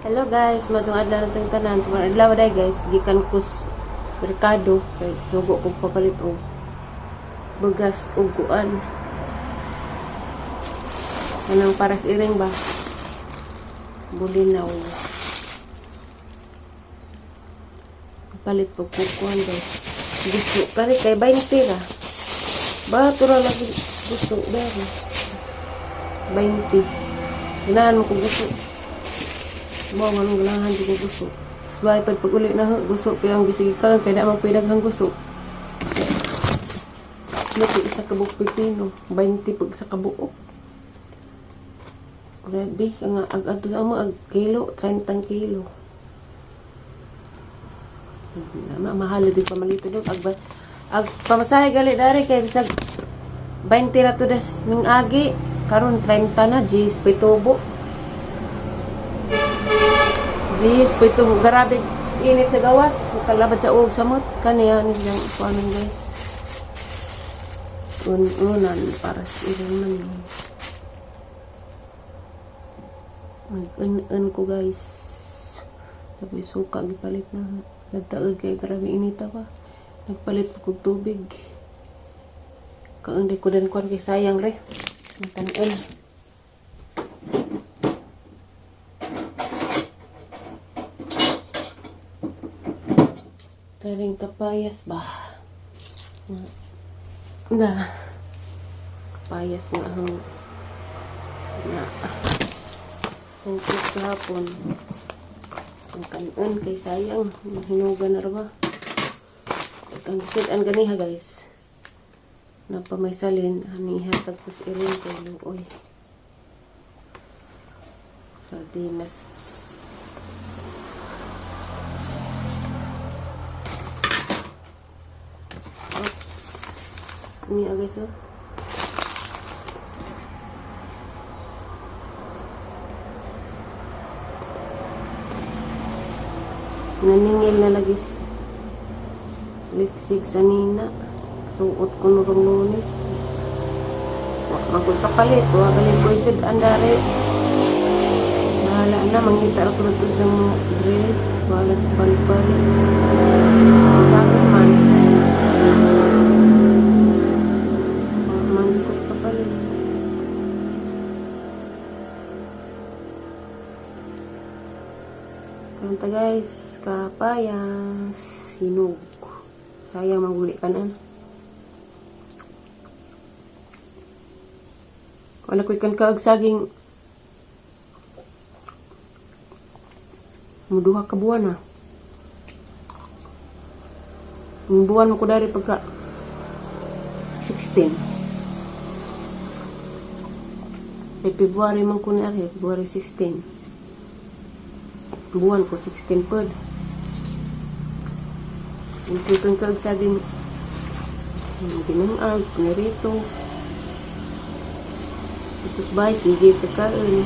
Hello guys, maayong adlaw natong tanan. So adlaw day guys, gikan kus merkado kay sugo kog papalit og bugas ug kuan. Kanang paras iring ba? Bulinaw. Palit po ko kuan guys. Gusto kari kay 20 ra. Ba tura lagi gusto dere. 20. Ganahan mo ko gusto. Mo nga nung ganahan di ko gusto. Tapos bahay pag uli na gusto kaya ang gisigi ka kay na man daghang gusto. Luto isa ka buok pipino, 20 pag isa ka buok. Grabe, ang ag adto sa amo ag kilo, 30 kilo. Ma mahal din pamalito do ag ag pamasahe gali dari kay bisag 20 ra to des ning agi karon 30 na jis pitubo. Jis pitubo, grabe init sa gawas, kalabad sa ug samot kaniya ni siyang kuanon guys. Un-unan para sa ilang man eh. Mag-un-un ko guys. Sabi suka gipalit na. Nagtaod kay grabe inita pa. Nagpalit pa kog tubig. Kaunday ko din kuan kay sayang re. Ang tanon. Karing kapayas ba? Na. Kapayas nga ang na. Sungkot kahapon. Ang kanon kay sayang. Hinuga na ra ba? Ang sit-an ganiha guys. Napa may salin. Haniha tagpos irin kay luoy. Sardinas. Oops. Niya guys oh. Naningil na lagi liksig sa nina. Suot ko nurong lunes. Wa man ko'y kapalit. Wa gali ko'y sid andare. Bahala na. Mangita ra ko dito sa mga dress. Bahala balik-balik. Sa akin man. Wa man ko'y kapalit. Kanta guys, kapayas, hinog. Sayang maguli kanan. Wala ko'y kan kaag saging. Muduha ka buwan ah. Ang buwan mo ko dari pagka 16. Kay February man ko ni Ari, February 16. Buwan ko 16 pod. Ang kang kaag saging ginangag, nirito. Tapos bay, sige, pagkain.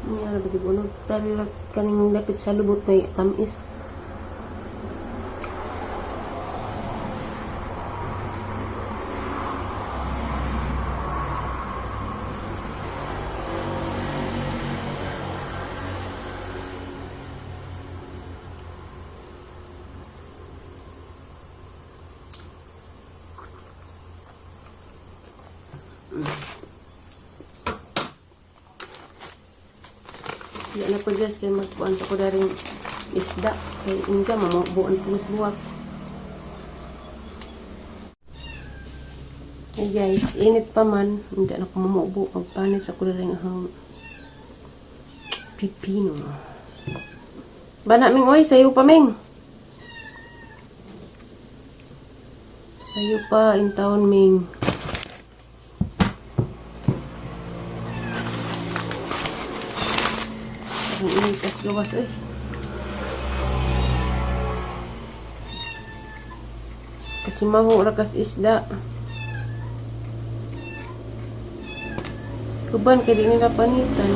Niya ba siguro? Dahil kaning lapit sa lubot may tamis. Hindi na po guys, kaya magkuhan ko na rin isda. Kay inja, mamubuan po buwak. Hey guys, init pa man. Hindi na ko mamubo. Magpanit sa ko na rin ang pipino. Bana ming oy, sayo pa ming. Sayo pa in town ming. Ang init tas gawas eh. Kasi maho ra kas isda. Kuban kay di nila panitan.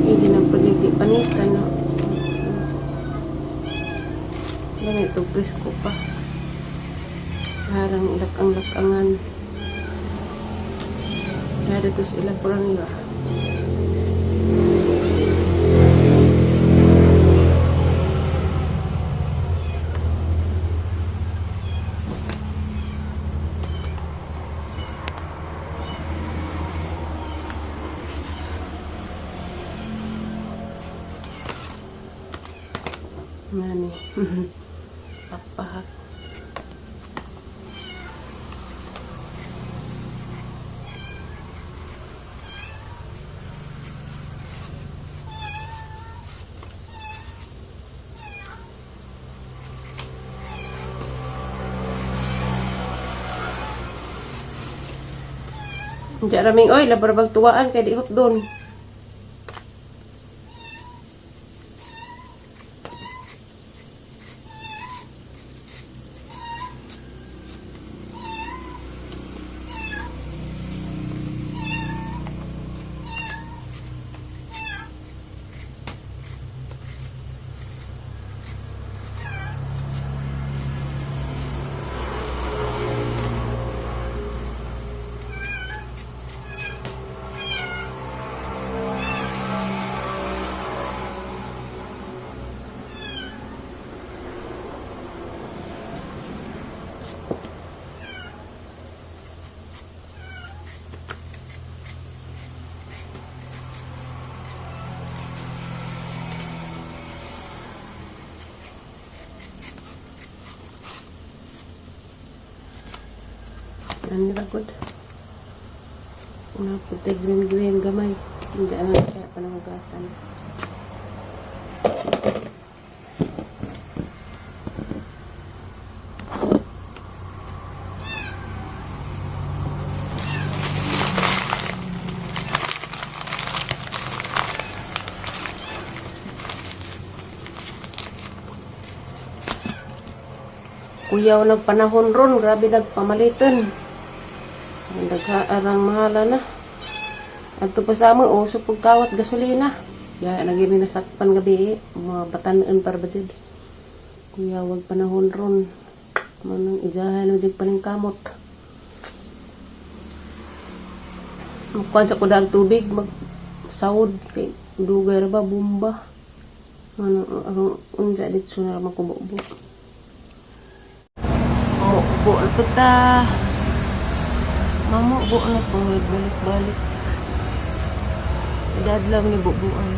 Hindi na pwede di panitan, no? Ganito, ito, presko pa. Harang lakang-lakangan. Kaya dito sa ilang parang iba. Ngani. Pakpahak. Diya raming oy, labar tuwaan kay di hot doon. Ano ba good? Una puti green green gamay. Hindi ano kaya pa nahugasan. Kuyaw ng panahon ron, grabe nagpamalitan. Ang daghaarang mahala na. Adto pa sa amo, uso pagkawat gasolina. Ya, lagi ni nasakpan gabi eh. Mga batanon para ba jud. Kuya, wag panahon ron. Manang ijahan na jud paning kamot. Magkuhan sa kudag tubig, mag sawod kay dugay ra ba bomba. Ano ang unsa dito na ra makubo-bo. Mubo na po ta. Mamubo na po. Balik-balik. Dadlaw ni bubuan.